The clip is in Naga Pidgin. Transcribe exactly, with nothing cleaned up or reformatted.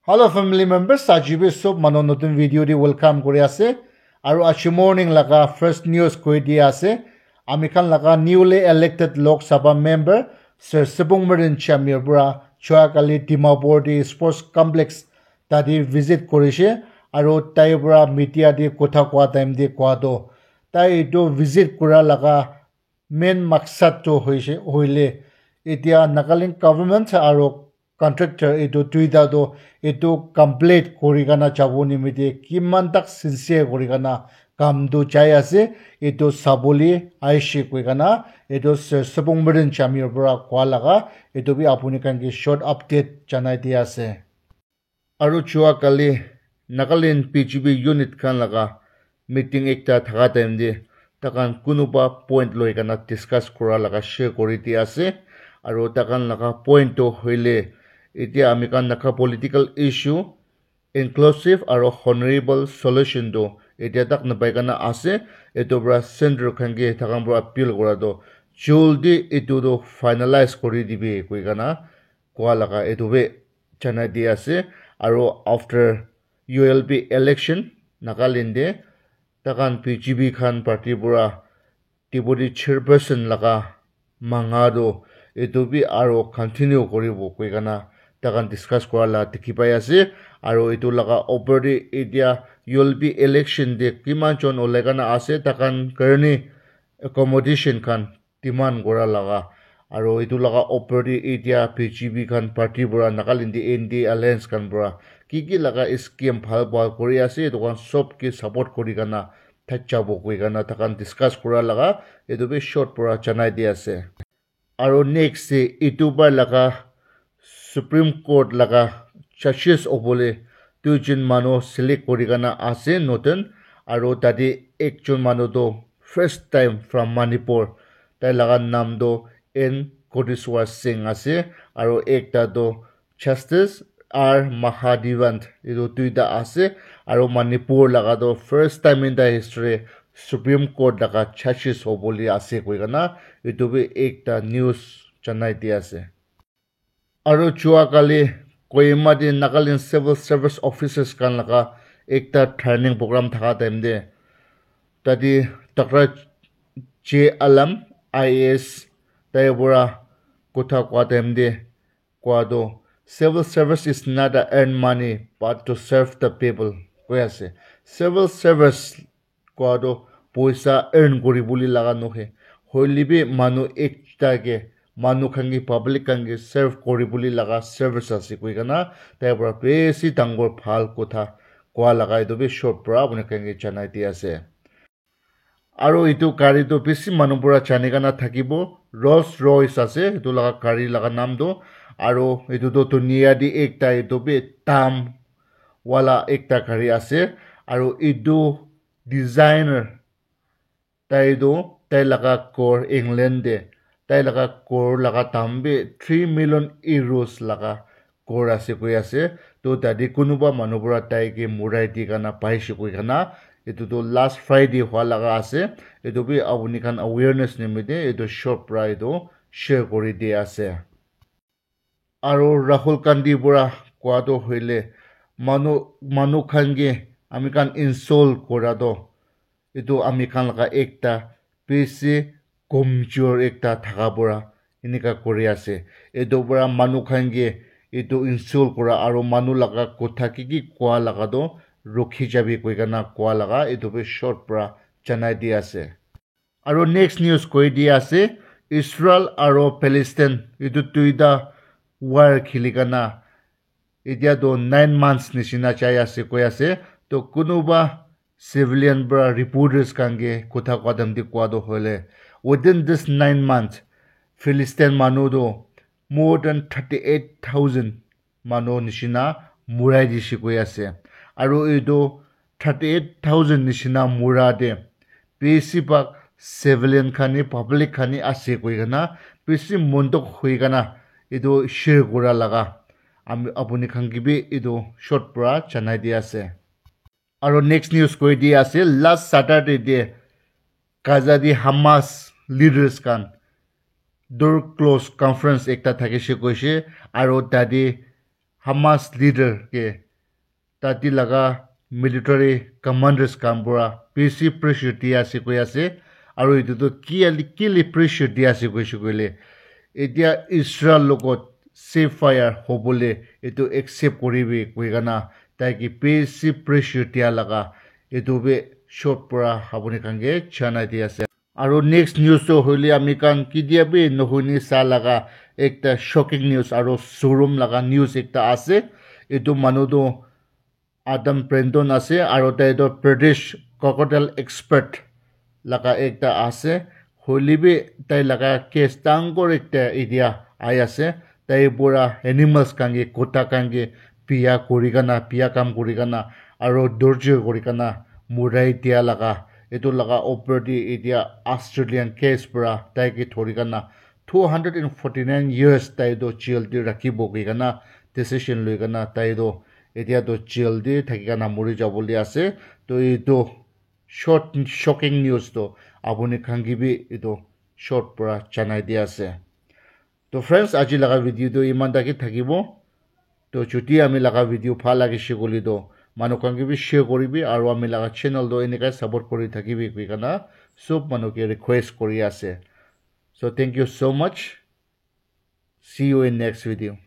Hello family members, aji bi sob manu notun video de welcome kuri ase. Aru aji morning laga first news koi di ase. Ami khan laga newly elected Lok Sabha member Sir Sepongmeren Shamir pura Chua Kali Dimapur de Sports Complex tadi visit korishe. Aru tai pura media de kotha koa time de koa to, tai etu visit kura laga main maksad to hoise, hoile etia Nagaland government aru contractor etu duita to etu complete kuri kana jabo nimite kiman tak sincere kuri kana kam tu jai ase, etu sabole aishe koi kana etu Sir Sepongmeren Shamir pura koa laga etu bi apuni khan ke short update janai di ase. Aru Chua Kali Nagaland P G B unit khan laga meeting ekta thaka time de takhan kunuba point loi kana discuss kura laga share kuri di ase. Aru takhan laga point to hoile etia ami khan laga political issue inclusive aru honorable solution tu etia tak napai kana ase. Etu pura center khan ke takhan pura appeal kura tu jaldi etu tu finalize kuri dibi koi kana koa laga etu bi janai di ase. Aru after U L B election Nagaland de takhan P G B khan party pura deputy chairperson laga manga tu etu bi aru continue kuribo koi kana takhan discuss kura la dikhi pai ase. Aru etu laga opor de etia U L B election de kiman jon olai kana ase takhan karne accommodation khan demand kura laga aru etu laga opor de etia P G B khan party pura Nagaland de N D A alliance khan pura ki ki laga scheme bhal bhal kuri ase etu khan sob ke support kuri kana thak jabo koi kana takhan discuss kura laga etu bi short pura janai di ase. Aru next de etu bar laga Supreme Court laga judges obole duijon manu select kuri kana ase notun. Aru tate ekjon manu tu first time from Manipur, tai laga nam tu N Koteswar Singh ase. Aru ekta tu Justice R Mahadevan, etu duita ase. Aru Manipur laga tu first time in the history Supreme Court laga judges hobole ase koi kana etu bi ekta news janai di ase. Aru Chua Kali Kohima de Nagaland Civil Service Officers khan laga ekta training program thaka time de tate Doctor J Alam I A S tai pura kotha koa time de koa tu civil service is not a earn money but to serve the people koi ase. Civil service koa tu poisa earn kuri bole laga nohoi, hoile bi manu ekta ke manu khan ke public khan ke serve kuri bole laga service ase koi kana tai pura besi dangor bhal kotha koa laga etu bi short pura apuni khan ke janai di ase. Aru etu gari tu bisi manu pura jani kana thakibo. Rolls Royce ase etu laga gari laga nam tu. Aru etu tu dunia te ekta etu bi dam wala ekta gari ase. Aru etu designer tai tu tai laga ghor England te tai laga ghor laga dam bi three million euros laga ghor ase koi ase. To tate kunuba manu pura tai ke murai di kana paishe koi kana etu tu last Friday hua laga ase. Etu bi apuni khan awareness nimite etu short pura etu share kuri di ase. Aru Rahul Gandhi pura koa tu hoile manu manu khan ke ami khan insult kura tu etu ami khan laga ekta bisi komjor ekta thaka pura enika kuri ase. Etu pura manu khan ke etu insult kura aru manu laga kotha ki ki koa laga tu rukhi jabi koi kana koa laga etu bi short pura janai di ase. Aru next news koi di ase Israel aru Palestine etu duita war khili kana Etia toh nine months nishina jai ase koi ase. Toh kunuba civilian para reporters khan ke kotha koa time te koa toh hoile, within this nine months, Philistine manu toh more than thirty eight thousand manu nishina murai dishe koi ase. Aru etu thirty eight thousand nishina mura te besi bhag civilian khan he, public khan he ase koi kena besi mon dukh hoi kena etu share kura laga ami, apuni khan ke bi etu short para janai di ase. Aru next news koi di ase, last Saturday te Gaza te Hamas leaders khan door close conference ekta thakishe koishe, aru tate Hamas leader ke tati laga military commanders khan pura bisi pressure di ase koi ase. Aru etu tu ki ali- kili pressure di ase koise koile, etia Israel logot ceasefire hobole etu accept koribi koi kana tai ke bisi pressure dia laga etu bi short pura apuni khan ke janai di ase. Aru next news tu hoile ami khan ketia bi nohuni sa laga ekta shocking news aru sorom laga news ekta ase. Etu manu tu Adam Brandon ase aru tai tu British crocodile expert laga ekta ase. Hoile bi tai laga case dangor ekta etia ahi ase. Tai pura animals khan ke, kutta khan ke biya kuri kana, biya kam kuri kana, aru torture kuri kana murai dia laga, etu laga opor te etia Australian case pura tai ke thori kana two hundred and forty nine years tai tu jail te rakhibo koi kana decision loi kana tai tu etia tu jail te thaki kana muri jabo le ase. To etu short shocking news tu apuni khan ke bi etu short pura janai di ase. To friends, aji laga video tu iman taki thakibo. To chuti ami laga video bhal lagise koile tu manu khan ke bi share koribi aru ami laga channel tu enekai support kori thakibi koi kana sob manu ke request kori ase. So thank you so much. See you in next video.